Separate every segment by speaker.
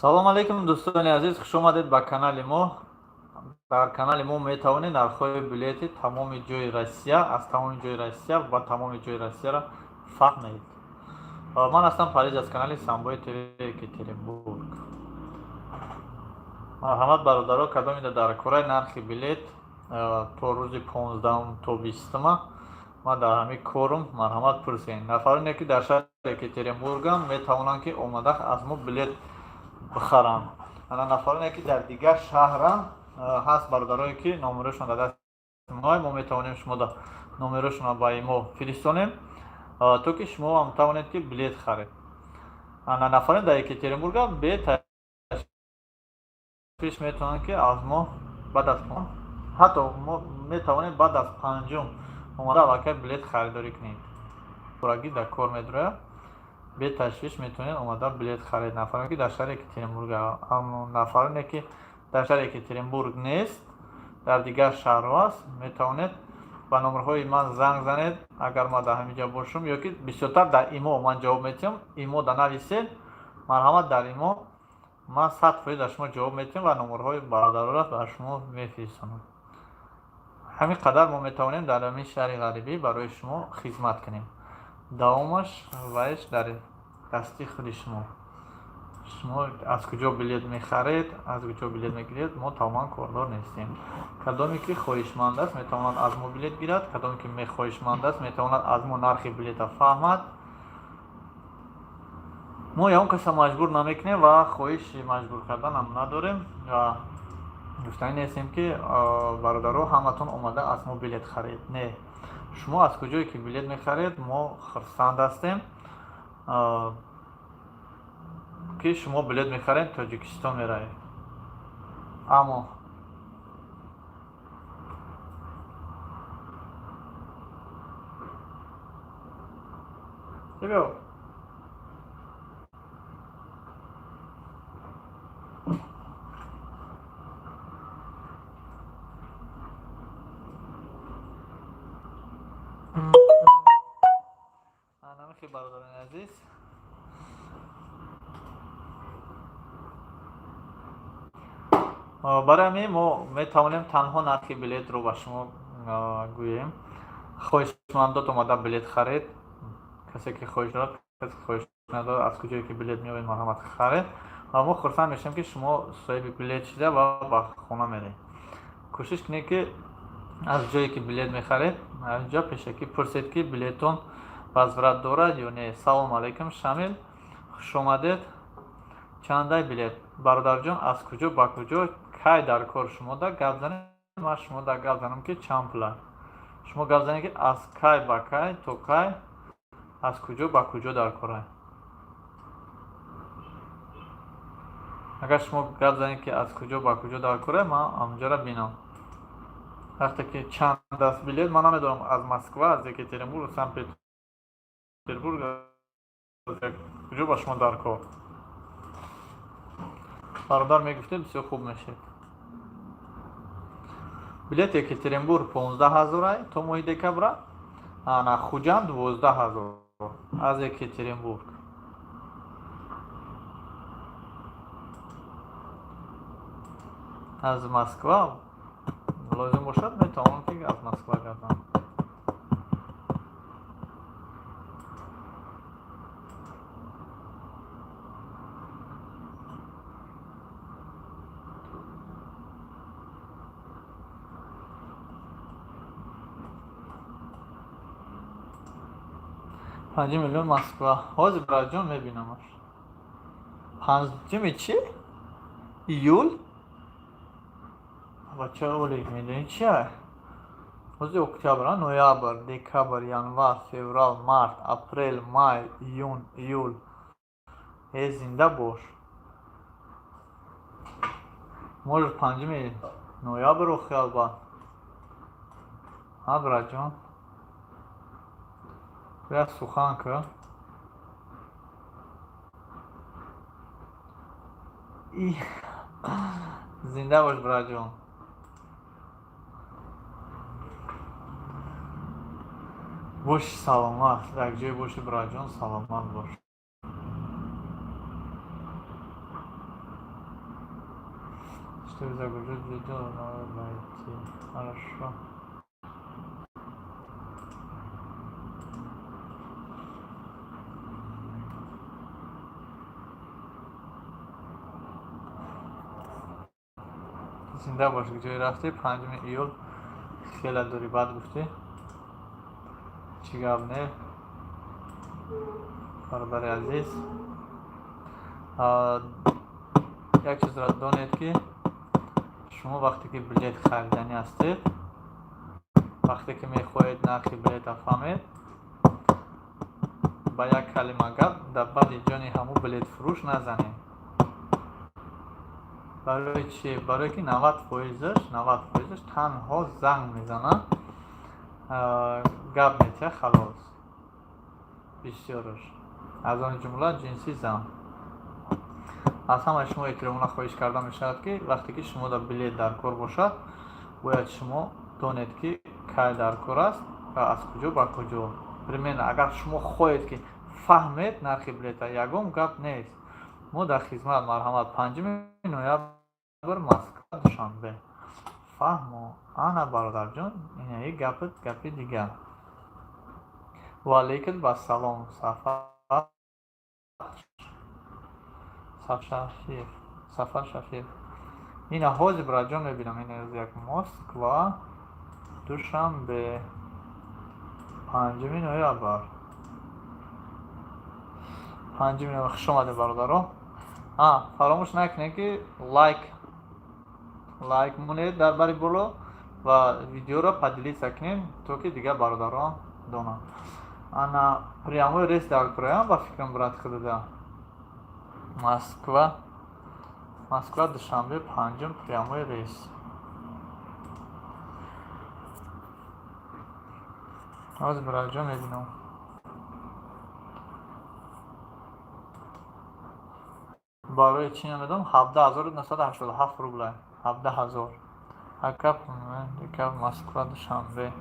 Speaker 1: Салом алейкум, дӯстони азиз, хуш омадед ба канали мо. Дар канали мо метавонед нархҳои билети тамоми ҷои Россия, аз тамоми ҷои Россия ба тамоми ҷои Россияро фаҳмед. Ман ҳастам Париж, аз канали Самбои ТВ Екатеринбург. Марҳамат, бародаро, кадомида дар кораи нархи билет то рӯзи 15 то 20 ман дар ҳамин корум, марҳамат, пурсед. Нафароне ки дар шаҳри Екатеринбургам, метавонанд ки омада аз мо билет бихаранд. Ана нафароне ки дар дигар шаҳрам ҳаст, бародарое ки номерошон дар дасти мо, метавонем шумо номерошонро ба имо фиристонем, то ки шумо ҳам тавонед ки билет харед. Ана нафароне дар Екатеринбургам беташвиш метавонанд ки аз мо баъд аз, ҳатто мо метавонем баъд аз панҷум омада аллакай билет харидорӣ кунед. Пурагӣ дар кор медурояд, беташвиш метавонед омада билет харед. Нафароне ки дар шаҳри Екатеринбург, аммо нафароне ки дар шаҳри Екатеринбург нест, дар дигар шаҳрҳо аст, метавонед ба номерҳои ман занг занед, агар ман дар ҳамин ҷо бошам, ё ки бисёртар дар имо ман ҷавоб метиҳам. Имо да нависед, марҳамат, дар имо ман 100% дар шумо ҷавоб метиҳам ва номерҳои бародароро ба шумо мефиристонам. Ҳамин қадар мо метавонем дар ҳамин шаҳри ғарибӣ барои шумо хизмат кунем. Давомаш вайш дар дасти худи шумо. Шумо аз куҷо билет мехаред, аз куҷо билет мегиред, мо тамоман кордор нестем. Кадоме ки хоҳишманд аст, метавонад аз мо билет гирад, кадоме ки мехоҳишманд аст, метавонад аз мо нархи билета фаҳмад. Мо ягон каса маҷбур намекунем ва хоҳиши маҷбур карданам надорем ва гуфтанӣ нестем ки бародаро, ҳаматон омада аз мо билет харед. Не, шумо аз куҷое ки билет мехаред, мо хурсанд ҳастем ки шумо билет мехаред, Тоҷикистон меравед. Аммо биё, анамихи, бародарони азиз, барои ҳамин мо метавонем танҳо нархи билетро ба шумо гӯем. Хоҳишмандот омада билет харед, касе ки хоҳиш дорад, касе ки хоҳиш надорад, аз куҷое ки билет меёбед, марҳамат, харед ва мо хурсанд мешавем ки шумо соҳиби билет шида ва ба хона меред. Кӯшиш кунед ки аз ҷое ки билет мехаред, аз ҷо пешакӣ пурсед ки билетон возврат дорад ё не. Салом алейкум, Шамил, хушомадед. Чандай билет, бародарҷон, аз куҷо ба куҷо, кай дар кор? Шумо да гап занед, ман шумо да гап занам ки чанд пула. Шумо гап занед ки аз кай ба кай, то кай, аз куҷо ба куҷо дар кора. Агар шумо гап занед ки аз куҷо ба куҷо дар кора, ман ҳамҷора бинам. Вақте ки чанд аст билет, ман намедонам, аз Москва, аз Екатеринбург, Санкт Петербург, куҷо ба шумо дар кор, бародар, мегуфтед, бисёр хуб мешед. Билет Екатеринбург 15 ҳазорай то моҳи декабра, ана Хуҷанд 12 ҳазор аз Екатеринбург. Аз Москва лозим бошад, метавонам ки аз Москва гардам. 5 миллион Москва. Ҳозир, браҷон, мебинамаш. Панҷуми чи? Июл? Бача, Олег, медонӣ чия? Ҳозир октябр, ноябр, декабр, январ, феврал, март, апрел, май, июн, июл. Э, зинда бош. Может, панҷуми ноябр охиал ба, ҳа, браҷон? Як сухан ка. Зинда бош, браҷон. Боши саломат, дар ҷое боши, браҷон, саломат бош. Чтобы загрузить видео, надо найти. Хорошо. Зинда бош, ҷое рафтӣ? 5 июл хеле дури, бад гуфтӣ. Чӣ гап не, бародари азиз, як чизро донед, ки шумо вақте ки билет хариданӣ ҳастед, вақте ки мехоҳед нархи билета фаҳмед, ба як калима гап, дар баъди ҷони ҳамун билетфурӯш назанед. Барои чи? Барое ки 90%-аш, 90%-аш танҳо занг мезанад, гап метиҳад, халос. Бисёраш, аз он ҷумла ҷинси зан. Аз ҳамаи шумо эҳтиромона хоҳиш карда мешавад, ки вақте ки шумо дар билет дар кор бошад, бояд шумо донед, ки кай дар кор аст ва аз куҷо ба куҷо примерно. Агар шумо хоҳед, ки фаҳмед нархи билета, ягон гап нест, мо дар хизмат. Марҳамат, 5 ноябр, Москва, Душанбе. Фаҳмо. Ана, бародарҷон, инаи гапат гапи дигар. Ваалейкум бассалом, Сафар Шафиев, Сафар Шафиев. Ина ҳозир, братҷон, мебинам. Ина як Москва, Душанбе, 5 ноябр, 5 ноябр. Хуш омадед, бародаро. Фаромӯш накунед, ки лайк монед дар бари боло ва видеоро поделиться кунед, то ки дигар бародарон донанд. Ана, прямой рейс дар кураям, ба фикрам, брат худада. Москва, Душанбе, панҷум, прямой рейс. Ҳозир, братҷон, мебинам. Барои чӣ намедонам, 17 987 рубля, 17 000. Ака, декабр, Москва, Душанбе,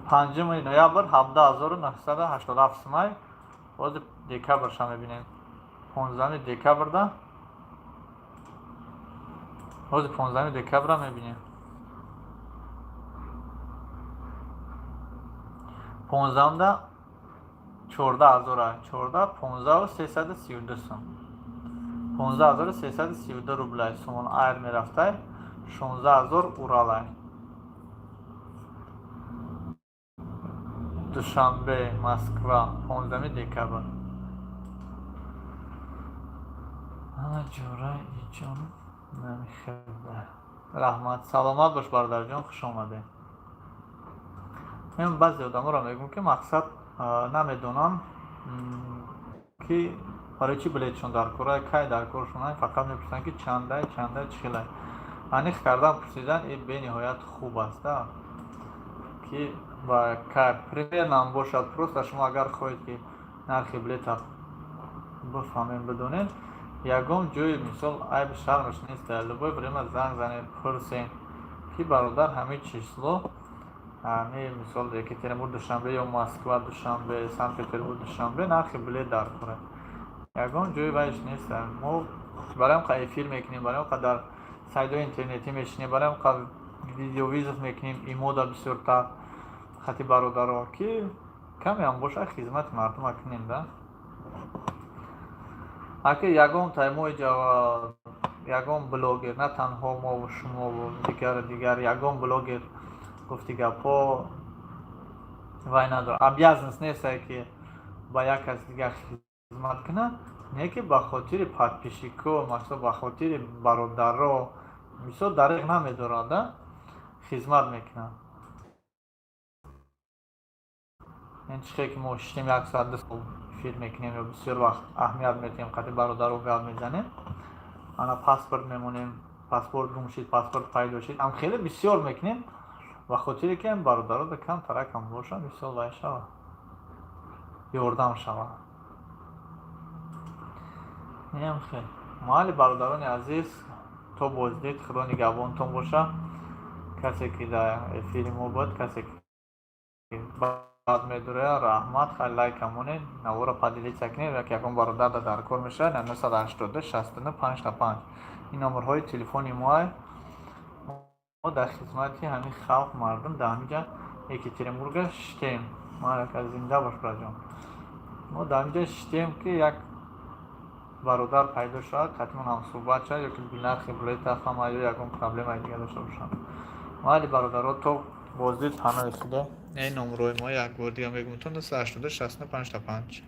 Speaker 1: 5 ноябр, 17 987 сумай. Ҳозир декабрша мебинем, 15 декабрда. Ҳозир 15 декабра мебинем. 15-да 14 ҳазора, чордаҳ, понздаҳу 332 сум, 15 332 рублай. Сомон Айр мерафтай, 16 000 Уралай. Душанбе, Москва, 15 декабр. Ана, ҷура иҷон намехӯрда. Раҳмат, саломат бош, бародарҷон, хуш омадед. Мен баъзе одаморо мегӯм, ки мақсад намедонам, ки барои чӣ билетшон дар кора, кай дар коршон, фақат мепурсанд, ки чандай, чандай, чӣ хелай. Аниқ кардан, пурсидан и бениҳоят хуб аст, ки ба кай примерно бошад. Просто шумо агар хоҳед, ки нархи билета бифаҳмем, бидонед, ягон ҷои, мисол, айби шармаш нест, дар любое время занг занед, пурсен, ки бародар, ҳамин число, ҳамин, мисол, Екатеринбург, Душанбе ё Москва, Душанбе, Санкт Петербург, Душанбе, нархи билет дар кора. Ягон ҷои вайш нест. Мо барои қа эфир мекунем, барои қа дар сайтҳои интернетӣ мешинем, барои қа видеовызов мекунем, имода бисёртар хати бародаро, ки камеам бошад, хизмати мардума кунем да. Аки ягон таймои ягон блогер, на танҳо мову шумову дигар дигар, ягон блогер гуфти гапҳо вай надорад, обязанность нестае, ки ба як кас дигар хизмат кунад, не ки ба хотири подписчико, мақсад, ба хотири бародаро, мисол, дареғ намедорад, хизмат мекунад. Ин чихе ки мо шиштем, як соат, 2 сол эфир мекунем ё бисёр вақт аҳамият медиҳем, қати бародаро гап мезанем, ана, паспорт мемонем, паспорт гум шид, паспорт пайдо шид, ам хеле бисёр мекунем, ба хотире ки бародаро кам таракам бошад, мисол, вай шавад, ёрдам шавад. Инам хел. Майли, бародарони азиз, то боздид, Худо нигаҳбонтон боша. Касе ки дар эфири мо буд, касе ки Медурая, раҳмат. Хай, лайка монед, навора поделиться кунед, як ягон бародар дар кор мешавад. 982 69 5 5, ин номерҳои телефони моа. Мо дар хизмати ҳамин халқ, мардум дар ҳаминҷа Екатеринбурга шитем. Марака, зинда бош, браҷон. Мо дар ҳаминҷа шитем, ки як бародар пайдо шавад, қатимон ҳамсӯҳбат шавад ё ки нархи билета фаҳма ё ягон проблемаи дига дошта бошанд. Майли, бародаро, то боздид, паноҳи Худо. Ин номерҳои мо як бор дига мегӯм то 982 69 5 5.